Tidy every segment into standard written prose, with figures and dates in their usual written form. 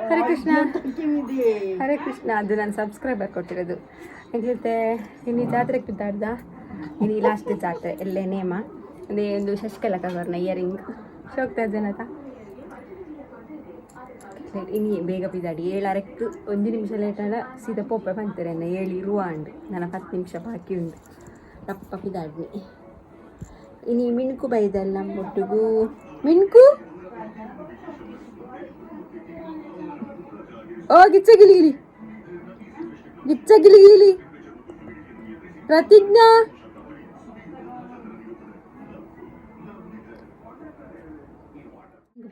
Hare Krishna, Hare Krishna. ಅದು ನಾನು subscriber ಕೊಟ್ಟಿರೋದು. ಎಂಕ್ಲಿತ್ತೆ ಇನ್ನು ಜಾತ್ರೆಗೆ ಬಿದ್ದಾಡ್ದ. ಇನ್ನು ಲಾಸ್ಟ್ ಜಾತ್ರೆ ಎಲ್ಲೇ ನೇಮ. ಅದೇ ಒಂದು ಶಶಿಕಲಾ ಕವರ್ನ ಇಯರಿಂಗ್ ಶೋಕ್ತಾ ಜನತ. ಇನಿ ಬೇಗ ಬಿದ್ದಾಡಿ 7:30ಕ್ಕೆ. ಒಂದು ನಿಮಿಷ ಲೇಟ್ ಆಡ ಸೀದಾ ಪೋಪೆ ಬಂತಾರೆ. ಎನ್ನ ಏಳಿ ಇರುವ ಅಂಡು ನನ್ನ 10 ನಿಮಿಷ ಬಾಕಿ ಉಂಡು. ರಪ್ಪ ಪಿದಾಡ್ನಿ. ಇನಿ ಮಿಣ್ಕು ಬೈದಲ್ಲ ಒಟ್ಟುಗು. ಮಿಣ್ಕು, ಓ ಗಿಚ್ಚ ಗಿಲಿ ಗಿಲಿ, ಗಿಚ್ಚ ಗಿಲಿ ಗಿಲಿ. ಪ್ರತಿಜ್ಞಾ.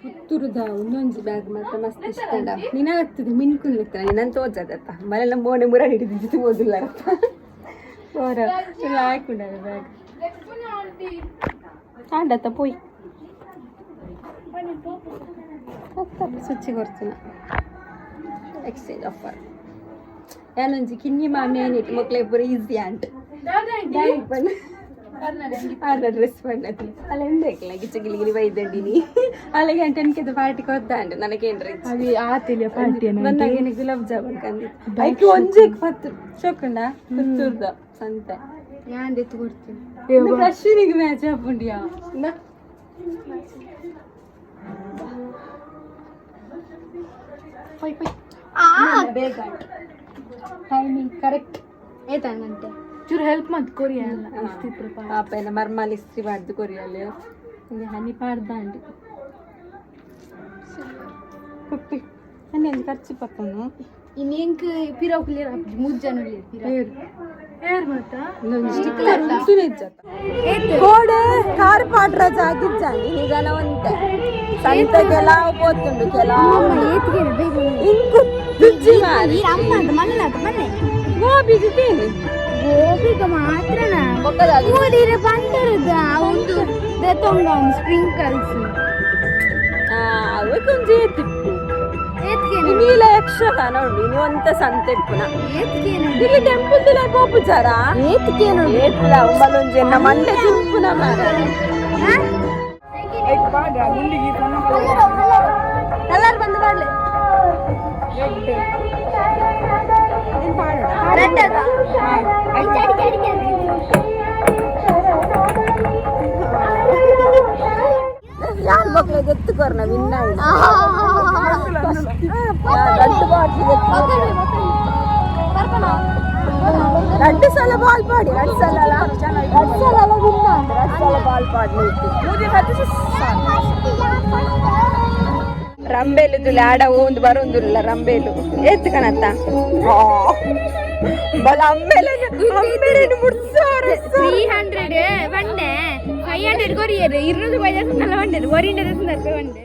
ಪುತ್ತೂರುದ ಒಂದೊಂಜಿ ಬ್ಯಾಗ್ ಮಾತ್ರ ಮಸ್ತ್ ಇಷ್ಟ. ನಿನಾಗ್ತದೆ ಮಿಣ್ಕು ನಿಲ್ತಾನೆ. ನಿನ್ನಂತ ತೋಜದತ್ತ ಮನೆಲ್ಲ ಮೋನೆ ಮುರ ಹಿಡಿದಿದ್ದು ಓದಿಲ್ಲರಪ್ಪ. ಓರ ಹಾಕೊಂಡಾರ ಬ್ಯಾಗ್ ಆಂಡತ್ತ ಪೋಯ್ ಸ್ವಿಚ್ ಕೊಡ್ತೀನಿ. ಎಕ್ಸ್ಚೇಂಜ್ ಆಫರ್ ಯಾನೊಂಜಿ ಕಿನ್ನಿ ಮಾಮಿ ಏನಿಟ್ಟು ಮಕ್ಳಿಗೆ ಪೂರ ಈಸಿ ಅಂಟ್ ಬಣ್ಣ ಆರ್ನ ಡ್ರೆಸ್ ಬಣ್ಣದಲ್ಲಿ ಅಲ್ಲ ಎಂದಕ್ಕಿಲ್ಲ. ಗಿಚ್ಚ ಗಿಲಿ ಗಿಲಿ ಬೈದಂಡಿನಿ ಅಲ್ಲಿಗೆ ಅಂಟೆನ್ಕೆದ ಪಾರ್ಟಿ ಕೊದ್ದಾಂಡು ನನಗೇನ್ರಿ. ಅದು ಆತಿಲ್ಲ ಪಾರ್ಟಿ. ಬಂದಾಗೇನೆ ಗುಲಾಬ್ ಜಾಮೂನ್ ಕಂದಿತ್ತು. ಐಕೆ ಒಂಜೆಕ್ ಪತ್ತು ಚೊಕ್ಕಂಡ ಪುತ್ತೂರ್ದ ಸಂತೆ. ಯಾನ್ ಎತ್ತು ಕೊಡ್ತೀನಿ. ಫ್ರೆಶ್ನಿಗೆ ಮ್ಯಾಚ್ ಆಪುಂಡಿಯಾ? ಪೊಯ್ ಪೊಯ್, ಬೇಗ ಟೈಮಿಂಗ್ ಕರೆಕ್ಟ್. ಏತಂಗಂತೆ ಚೂರು ಹೆಲ್ಪ್ ಮತ್ ಕೊರಿಯ ಪಾಪ ಎಲ್ಲ ಮರ್ಮಾಲ್ ಇಸ್ತ್ರಿ ಬಾರ್ದು ಕೊರಿಯಲ್ಲಿ ಹಿಂಗೆ ಹನಿ ಪಾಡ್ದಾಂಡು ಕುಪ್ಪಿ ಹನಿ ಒಂದು ಖರ್ಚು ಪಕ್ಕನು. ಇನ್ನೇಂಕ್ ಪಿರಾವ್ ಮೂರು ಜನ ಕೋಡೆ ಕಾರ್ ಪಾಡ್ರ ಜಾಗಿಜ್ಜಾನಿ ನಿಗಲ ಒಂತೆ ಸಂತೆ ಕೆಲವು ಪೋತುಂಡು ಕೆಲವು ಇಂಕು ದುಜ್ಜಿ ಮಾರಿ. ಗೋಬಿಗೆ ತೇನು. ಗೋಬಿಗ ಮಾತ್ರನಾ? ಓದಿರ ಬಂದರದ ಒಂದು ದೆತೊಂಗ ಸ್ಪ್ರಿಂಕಲ್ಸ್. ಅವಕ್ಕೊಂಜಿ ತಿಪ್ಪು. ನೀಲ ಯಕ್ಷಗಾನ ಉಂಡು ಇನಿ ಒಂತ ಸಂತೆ ಇಪ್ಪುನ. ಇಲ್ಲಿ ಟೆಂಪಲ್ ದಿನ ಪೋಪುಜಾರ ಏತ್ಲ ಉಂಬಲೊಂಜಿ ಎನ್ನ ಮಂಡೆ ತಿನ್ಪುನ ಮಾರ್ರೆ. ಎಲ್ಲಾರು ಬಂದು ಪಾಡ್ಲೆ. ನೀನ್ ಪಾಡೋಣ. ಯಾರ್ ಮಕ್ಳಿಗೆ ಎತ್ತುಕೊರ್ನ ವಿನ್ನ ರಡ್ಡು ಬಾಟ್ಲಿ, ರಡ್ಡು ಸಲ ಬಾಲ್ ಪಾಡಿ. ರಡ್ಡು ಸಲ ಅಲ್ಲ, ರಡ್ಡು ಸಲ ಅಲ್ಲ, ವಿನ್ನ ಅಂತ ರಡ್ಡು ಸಲ ಬಾಲ್ ಪಾಡಿ. ರಂಬೇಲು ತುಲೆ ಆಡ ಒಂದು ಬರೊಂದುಲ್ಲ. ರಂಬೇಲು ಏತ್ ಕಣತ್ತ ಬಲ ಅಂಬೇಲೆ ಅಂಬೇಲೆ ಮುಡ್ಸಾರ. 300 ಬಂಡೆ, 500 ಕೊರಿಯರ್ 200 ರೂಪಾಯಿ ನಲ್ಲ ಬಂಡೆ ಒರಿಂಡ ರೂಪಾಯಿ ಬಂಡೆ.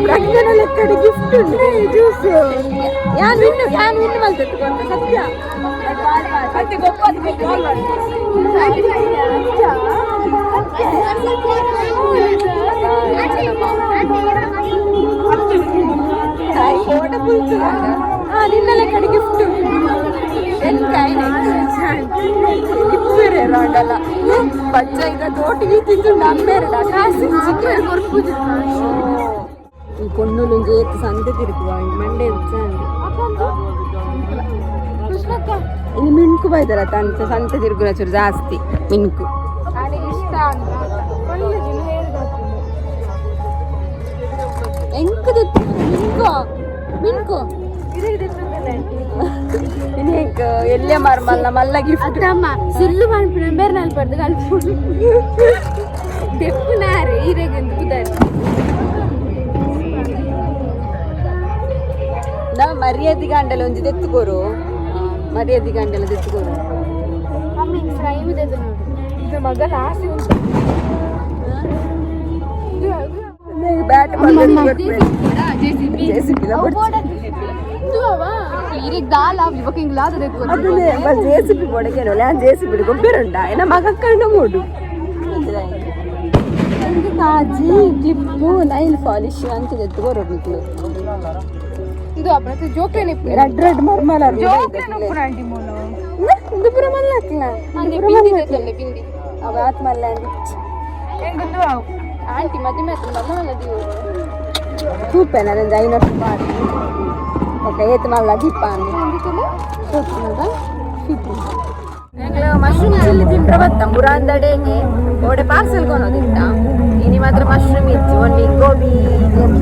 ಪ್ರಜ್ಞನ ಲೆಕ್ಕಡೆ ಗಿಫ್ಟ್ ಉಂಟು ಜ್ಯೂಸ್. ಯಾನ್ ವಿನ್, ಯಾನ್ ವಿನ್ ಮಲ್ತೆತ್ತು ಕೊರ್ನ ಸತ್ಯ. ಫೋಟೋ ಹಾ ನಿನ್ನ ಲೆಕ್ಕಡೆ ಗಿಫ್ಟ್ ಎಂತ ಇಪ್ಪರೆ ರಾಂಡಲ್ಲ ಬಚ್ಚ ಈಗ ತೋಟಿಗೆ ತಿಂದು ಅಮ್ಮೇರಡ ಕಾಸು. ಈ ಪೊಣ್ಣುಲುಂಜಿ ಏತ್ ಸಂತೆ ತಿರುಗುವ ಮಂಡೆ ಉಚ್ಚಾಂಡು. ಇನ್ನು ಮಿಣ್ಕು ಬೈದಾರ ತಂತ ಸಂತೆ ತಿರುಗುನ ಚೂರು ಜಾಸ್ತಿ ಮಿಣ್ಕು. ಇಷ್ಟ ಎಂಕದ ಮಿಣ್ಕು ಮಿಣ್ಕು ಇನೇಕ್ ಎಲ್ಲೆ ಮಾರ್ ಮಲ್ಲ ಮಲ್ಲ ಗಿಫ್ಟ್. ಅತ್ತಮ್ಮ ಸುಳ್ಳು ಮನ್ಪುನ ಬೇರೆ ನಾಲ್ ಪಡ್ದು ಕಲ್ಪುಡು ದೆಪ್ಪುನಾರು ಈರೆಗಂದು ಪುದರ್. ನಾ ಮರ್ಯಾದೆ ಗಂಡಲ ಒಂಜಿ ದೆತ್ತುಕೋರು, ಮರ್ಯಾದೆ ಗಂಡಲ ದೆತ್ತುಕೋರು. ಅಮ್ಮ ಹಿಂಗೆ ಫ್ರೈಮ್ ಇದೆ ನೋಡು. ಇದು ಮಗನ ಆಸೆ ಉಂಟು. Bat JCB. ಅದನ್ನೇ ಜೆಸಿಬಿ ಬೊಡಗೇನೋ ನಾನು ಜೆಸಿಬಿ ಗೊಬ್ಬರ ಎನ್ನ ಮಗ ಕಂಡ ಮೂಡು. ನಂಗೆ ಕಾಜಿ ಕ್ಲಿಪ್ಪು ನೈಲ್ ಪಾಲಿಶ್ ಅಂತ ಎತ್ತುಕೋರು ನಿಕ್ಲು. ಇದು ಅಪ್ಪ ಜೋಕ್ಲೇನೆ. ರಡ್ ರಡ್ ಮರ್ಮಲ. ಜೋಕ್ಲೇನೆ ಮೋನು. ಇದು ಪೂರ ಮಲ್ಲ ಹಾಕ್ಲ. ಬಿಂದಿ ತೇತೊಂಡೆ ಬಿಂದಿ. ಅವ ಆತ್ ಮಲ್ಲ. ಆಂಟಿ ಮದಿಮೆ ಮಲ್ಲ ಮಲ್ಲ ದಿವು. ತೂಪೆನ ನಂಜ ಐನೂರು ರೂಪಾಯಿ. ಓಕೆ, ಏತ್ ಮಲ್ಲ ದೀಪ ಮಶ್ರೂಮ್ ಚಿಲ್ಲಿ ತಿಂಟ್ರೆ ಬತ್ತ ಮುರಾಂದಡೆಗೆ ಓಡೆ ಪಾರ್ಸೆಲ್ ಕೊನೋದಿತ್ತ. ಇನಿ ಮಾತ್ರ ಮಶ್ರೂಮ್ ಇತ್ತು, ಒನ್ಲಿ ಗೋಬಿ. ಗೋಬಿ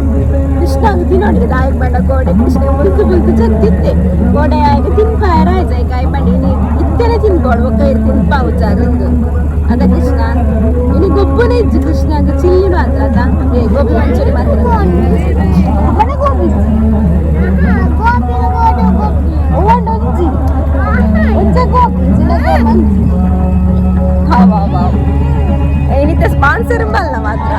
ಕೃಷ್ಣ ತಿನ್ನೋಡಿಗೆ ದಾಯಕ್ ಬಂಡ ಕೋಡೆ ಕೃಷ್ಣ ಬುಲ್ತು ಬುಲ್ತು ಚಂದಿತ್ತೆ ಕೋಡೆ ಆಯ್ತು ತಿನ್ಪಾಯ ರಾಯ್ತ ಕಾಯಿ ಬಂಡಿ. ಇನಿ ಇತ್ತನೆ ತಿನ್ಕೋಡು ಒಕ್ಕ ಇರು ತಿನ್ಪಾವು ಜಾಗಂದು ಅದ ಕೃಷ್ಣ. ಇನಿ ಗೊಬ್ಬನೇ ಇಜ್ಜು ಕೃಷ್ಣ ಅಂತ ಚಿಲ್ಲಿ ಮಾತ್ರ ಅದ. ಏ ಗೋಬಿ ಮಂಚೂರಿ ಮಾತ್ರ. ಗೋಬಿ ಒಂಜಿ ಒಂಜ ಗೋಬಿ ಜಿನ ಗೋಬಿ. ಹಾ ವಾ ವಾ, ಏನಿತ್ತ ಸ್ಪಾನ್ಸರ್ ಮಲ್ಲ ಮಾತ್ರ.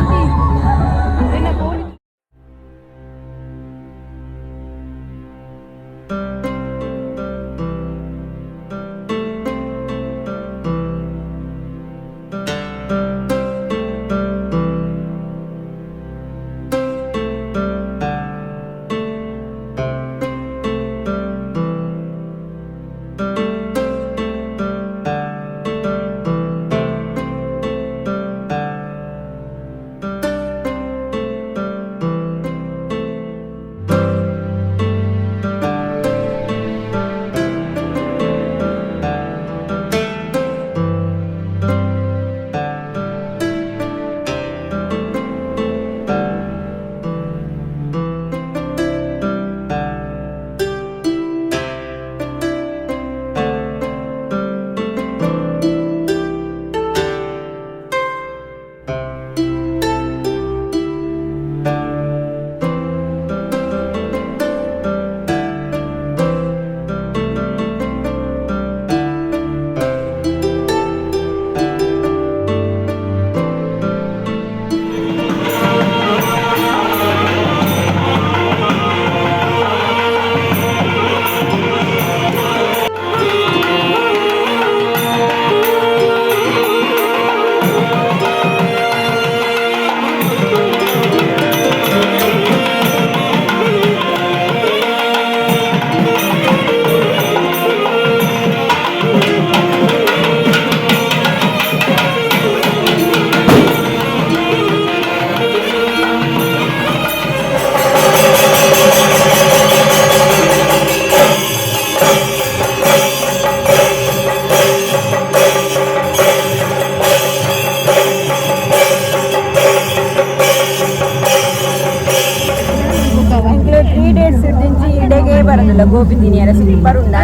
3 ಡೇಸ್ ಇಡ್ದಿಂಚಿ ಇಡೆಗೆ ಬರೋದಿಲ್ಲ. ಗೋಬಿ ತಿನಿಯರ ಸೂಪರ್ ಉಂಡ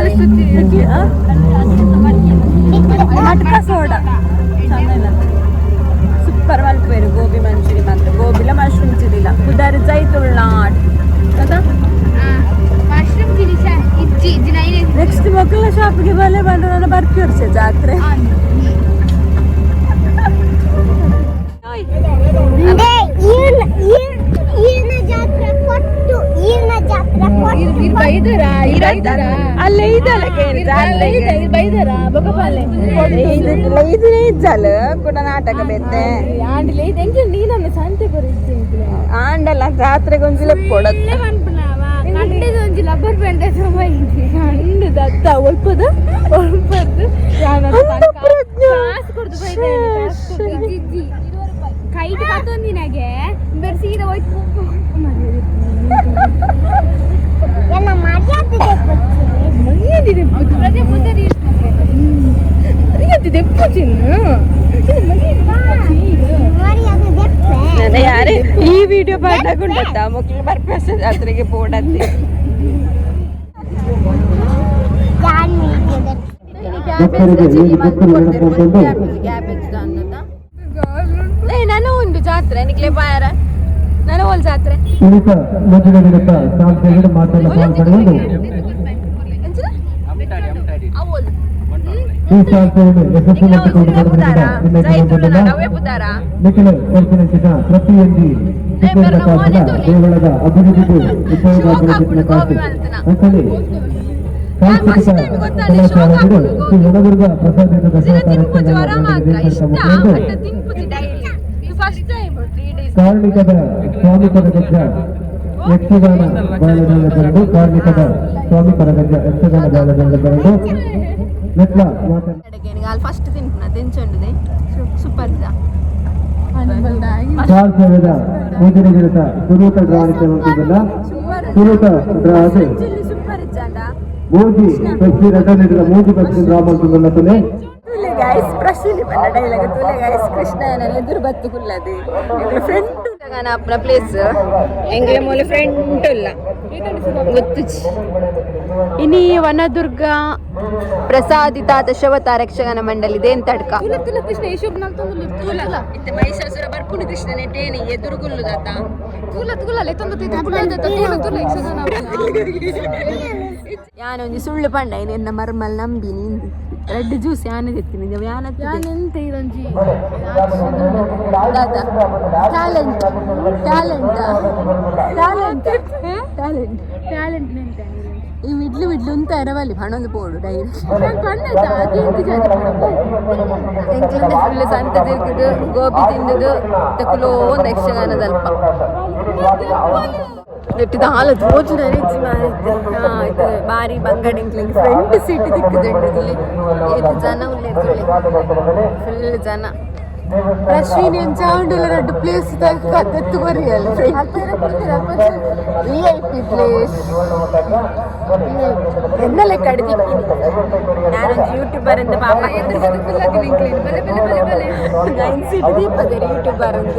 ಮಟ್ಕ ಸೋಡಾ ಸೂಪರ್ ಮಲ್ಪೇರು. ಗೋಬಿ ಮಂಚೂರಿ ಮಾತ್ರ ಗೋಬಿಲ ಮಶ್ರೂಮ್ ಚಿಲ್ಲಿಲ ಪುದಾರ್ ಜೈ ತುಳುನಾಡ್ కదా. ಮಶ್ರೂಮ್ ಚಿಲ್ಲಿ ಇಜ್ಜಿ ಇಜ್ಜಿ ನೈನ್. ನೆಕ್ಸ್ಟ್ ಮಕ್ಕಳ ಶಾಪ್ಗೆ ಬಲೆ ಬಂದು ನಾನು ಬರ್ಪಿ ವರ್ಷ ಜಾತ್ರೆ. ಅಲ್ಲ ಇದಲ್ಲ ಇಜ್ಜಲ್ಲ ಕೂಡ ನಾಟಕ ಬೆತ್ತೆ ಆಂಡಲ್ಲ ಜಾತ್ರೆಗೆ ಒಂಜಿಲೆ ಕೊಡತ್ತೆ. ಒಂಜಿ ಲಬ್ಬರ್ ಬ್ಯಾಂಡ್ ದತ್ತ ಒಲ್ಪದ ಒಲ್ಪದ್ದು ಕಾಸು ಕೊಡ್ದು ಕೈಟ್ ಪತ್ತೊಂದಿನಾಗೆ ಬೇರೆ ಸೀದಾ ಹೋಯ್ತು. ಯಾರೇ ಈ ವಿಡಿಯೋ ಪಾಠ ಮಕ್ಳು ಬರ್ಪಸ ಜಾತ್ರೆಗೆ ಪೋಡತ್ತೆ. ನಾನು ಒಂದು ಜಾತ್ರೆ ನಿಕ್ಲೆ ಬಾಯಾರ ನಾನು ಓಲ್ ಜಾತ್ರೆ. ಕಾರ್ಣಿಕದ ಸ್ವಾಮಿ ಕರಗಜ್ಜ ಯಕ್ಷಗಾನ ಬಾಲದಂಡ ಬರೆದು, ಕಾರ್ಣಿಕದ ಸ್ವಾಮಿ ಕರಗಜ್ಜ ಯಕ್ಷಗಾನ ಬಾಲದಂಡ ಬರೆದು ಮೆಟ್ಲ ಮಾತನಾಡಿ. ಫಸ್ಟ್ ತಿನ್ಪುನ ತಿಂಚೊಂಡುದೆ ಸೂಪರ್. ಕಾರ್ ಸೇವೆದ ಮೂಜನೇ ದಿನದ ಸುರೂತ ಡ್ರಾ ಮಂತೊಂದುಲ್ಲ. ಸುರೂತ ಡ್ರಾ ಅದು ಮೂಜಿ ಪಕ್ಷಿ ರಟನ್ ಮೂಜಿ ಪಕ್ಷಿ ಡ್ರಾ ಮಂತೊಂದುಲ್ಲ ತುಲೆ. ತೂಲೆ ಗಾಯ್ಸ್, ಪ್ರಶೀಲಿ ಪನ್ನ ಡೈಲಾಗ್ ತೂಲೆ ಗಾಯ್ಸ್. ಕೃಷ್ಣ ಎದುರು ಬತ್ತು ಕುಲ್ಲದು ಫ್ರೆಂಡ್ ಅಪ್ಪನ ಪ್ಲೇಸ್ ಎಂಗ್ಲೆ ಮೂಲೆ ಫ್ರೆಂಡ್ ಇಲ್ಲ ಗೊತ್ತುಚಿ. ಇನಿ ವನದುರ್ಗ ಪ್ರಸಾದಿತ ದಶವತಾರ ಯಕ್ಷಗಾನ ಮಂಡಳಿ ದೇನ್ ತಡ್ಕ. ಕೃಷ್ಣ ಇತ್ತೆ ಮಹಿಷಾಸುರ ಬರ್ಪುಂಡು ಕೃಷ್ಣನೆ ಟೇನಿ ಎದುರು ಕುಲ್ಲುದಾತ. ತೂಲ ತೂಲ ತೂಲ ತೂಲ ಯಕ್ಷಗಾನ. ಯಾನೊಂಜಿ ಸುಳ್ಳು ಪಂಡ ಎನ್ನ ಮರ್ಮಲ್ ನಂಬಿ ನಿಂದು ರೆಡ್ ಜ್ಯೂಸ್ ಯಾನ ತೆತ್ತಿನಿ ಯಾನ. ಎಂತ ಇದೊಂಜಿ? ದಾದ talent, talent, talent, talent. Talent ನಿಂತ. ಈ ಮಿಡ್ಲು ಮಿಡ್ಲು ಅಂತ ಎರವಲ್ಲಿ ಹಣೊಂದು ಪೋಡು ಡೈಲಿ. ನಾನು ಪಣ್ಣಾಯ್ತಾ ಅದೇಂತ ಜಾತಿ. ಎಂಕ್ಲಿಂದ ಫುಲ್ ಸಂತ ತಿರ್ಗುದು, ಗೋಬಿ ತಿಂದುದು ತಕುಲೋ ಒಂದು ಯಕ್ಷಗಾನದಲ್ಪ ನೆಟ್ಟಿದ ಹಾಲು ತೋಜುನ ಇದು ಬಾರಿ ಬಂಗಡ. ಎಂಕ್ಲಿಂಗ್ ಫ್ರೆಂಡ್ ಸೀಟ್ ತಿಕ್ಕುದುಂಡು. ಇಲ್ಲಿ ಏತ್ ಜನ ಉಲ್ಲೆರ್ ಫುಲ್ ಜನ. ರಶ್ವಿನಿ ಚಾಂಡುಲ ರಡ್ಡು ಪ್ಲೇಸ್ ಕತ್ತೆತ್ತು ಕೊರಿಯಲ್ಲ. ವಿಐಪಿ ಪ್ಲೇಸ್ ಎನ್ನ ಲೆಕ್ಕ ತಿಕ್ಕಿನಿ. ನಾನೊಂದು ಯೂಟ್ಯೂಬರ್ ಅಂತ ಪಾಪ ನೈನ್ ಸೀಟ್ ದೀಪದರು ಯೂಟ್ಯೂಬರ್ ಅಂತ.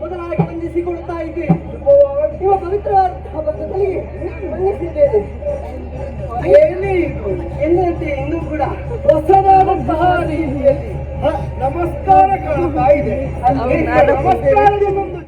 ಮೊದಲಾಗಿ ವಂದಿಸಿಕೊಳ್ಳುತ್ತಾ ಇದ್ದೇನೆ. ನಿಮ್ಮ ಪವಿತ್ರವಾದಂತಹ ಬಂಧುಗಳಿಗೆ ವಂದಿಸಿದ್ದೇನೆ. ಏನೇ ಇದು ಎಂದಂತೆ ಇನ್ನೂ ಕೂಡ ಹೊಸದಾದಂತಹ ರೀತಿಯಲ್ಲಿ ನಮಸ್ಕಾರ ಕಾಣ್ತಾ ಇದೆ. ಅಲ್ಲಿ ನಮಸ್ಕಾರದ ಒಂದು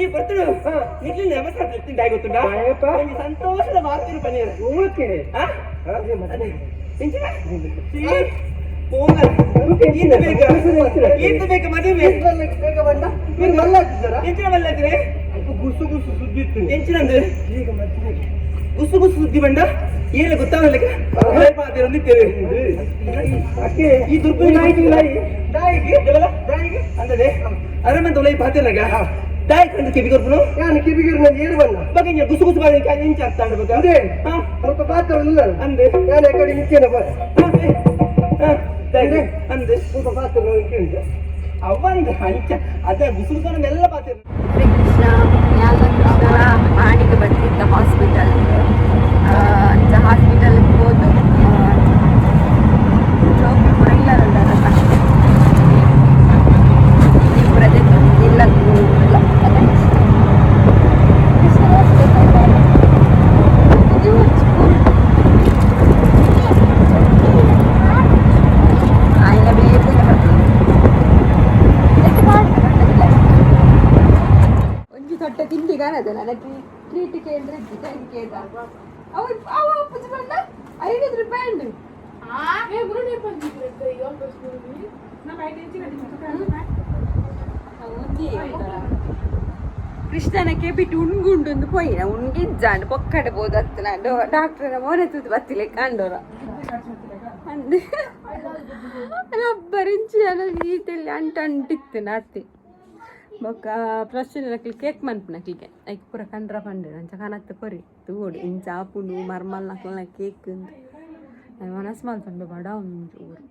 ಈ ಬರ್ತಡು ನಿಕ್ಲಿ ನಮಸ್ಕಾರ ತಿಂಟಾಗಿ ಗೊತ್ತುಂಟಾ? ಒಂಜಿ ಸಂತೋಷದ ವಾರ್ತೆ ಪನ್ನೀರ್. ಪೊಂಗಲ್ ಈತ ಬೇಗ, ಈತ ಬೇಗ ಮದುವೆ. ಬೇಗ ಬಂದ మీరు ಮಲ್ಲ ಹಾಕಿದ್ದಾರಾ? ಎಂಚಿನ ಮಲ್ಲಾಗ್ರೆ? ಗುಸು ಗುಸು ಸುದ್ದಿ ಇತ್ತು. ಎಂಚಿನಂದು? ಈಗ ಮದುವೆಗೆ ಗುಸು ಗುಸು ಸುದ್ದಿ ಬಂಡ ಏನ ಗೊತ್ತಾಗಲಿಕ್ಕೆ ಪಾತಿರೊಂದಿತ್ತೇವೆ. ಅಕ್ಕೆ. ಈ ದುರ್ಬಲ ದಾಯಿಗೆ. ದಾಯಿಗೆ. ಅಂದದೆ ಅರಮಂತ ಉಲೈ ಪಾತಿರಗ ದಾಯಿ ಕಂಡು ಕೆಬಿ ಕೊರ್ಪುನು. ನಾನು ಕಿವಿಗಿರು ನಾನು ಏರು ಬಣ್ಣ. ಬಗ್ಗೆಂಜ ಗುಸು ಗುಸು ಬಾರಿ ಇಂಚ ಆಗ್ತಾಂಡ ಬಗ್ಗ. ಅದೇ. ಹಾ. ಸ್ವಲ್ಪ ಪಾತ್ರ ಇಲ್ಲ. ಅಂದೆ. ನಾನು ಆ ಕಡೆ ನಿಂತೇನೆ ಬಾ. ದಾಯಿ ಅಂದೆ. ಸ್ವಲ್ಪ ಪಾತ್ರ ಕೇಳಿದೆ. ಅವಂದ ಅಂಚ ಅದ ಗುಸು ಗುಸು ಎಲ್ಲ ಪಾತಿರ. ಹರೇ ಕೃಷ್ಣ. ಯಾಲ ಕೃಷ್ಣ ಮಾಣಿಗೆ ಬರ್ತಿದ್ದ ಹಾಸ್ಪಿಟಲ್. ಅಂಚ ಹಾಸ್ಪಿಟಲ್ ಹೋದು ಜೋಕು ಪೂರ ಇಲ್ಲ. ಪೂರ ಇಲ್ಲ ಇಲ್ಲ. ಕೃಷ್ಣ ಆಯ್ನ ಬೇಗ ಬರ್ತದೆ. ಒಂಜಿ ತೊಟ್ಟ ತಿಂಡಿ ಕಾಣದ ನನ್ನ ಟ್ರೀಟ್ ಕೇಳಿದ್ರೆ ಕೇಳ್ದ ಅವು ಅವು ಅಪ್ಪುಜಿ ಬಂದ 500 ರೂಪಾಯಿ ಉಂಟು. ಕೃಷ್ಣನ ಕೆಬಿಟ್ಟು ಉಣ್ಗುಂಡು ಪೋಯಿನ ಉಣ್ಗಿಜ್ಜಾಂಡ್ ಪೊಕ್ಕಡೆ ಬೋದತ್ತನ ಡಾಕ್ಟರ್ನ ಮೋನೆ ತೂದು ಬತ್ತಿಲೆ ಕಾಂಡೋರ ಅಂದೆ. ರಬ್ಬರ್ ಇಂಚಿ ಈತಲ್ಲಿ ಅಂಟ ಅಂಟಿತ್ತು ನಾತಿ. ಬೊಕ್ಕ ಪ್ರಶ್ನೆ ನಕ್ಲಿ ಕೇಕ್ ಮನ್ಪುನಕ್ಲಿಗೆ ಐಕ್ ಪೂರ ಕಂಡ್ರ ಪಂಡೆ ಅಂಚ ಕನತ್ತು ಕೊರಿ ತೂಡು ಇಂಚ ಆಪುಂಡು ಮರ್ಮಲ್ ನಕ್ಲನ ಕೇಕ್. ನಾನು ಮನಸ್ಸು ಮಲ್ತೊಂಡು ಬಡ ಒಂಜಿ ಊರು.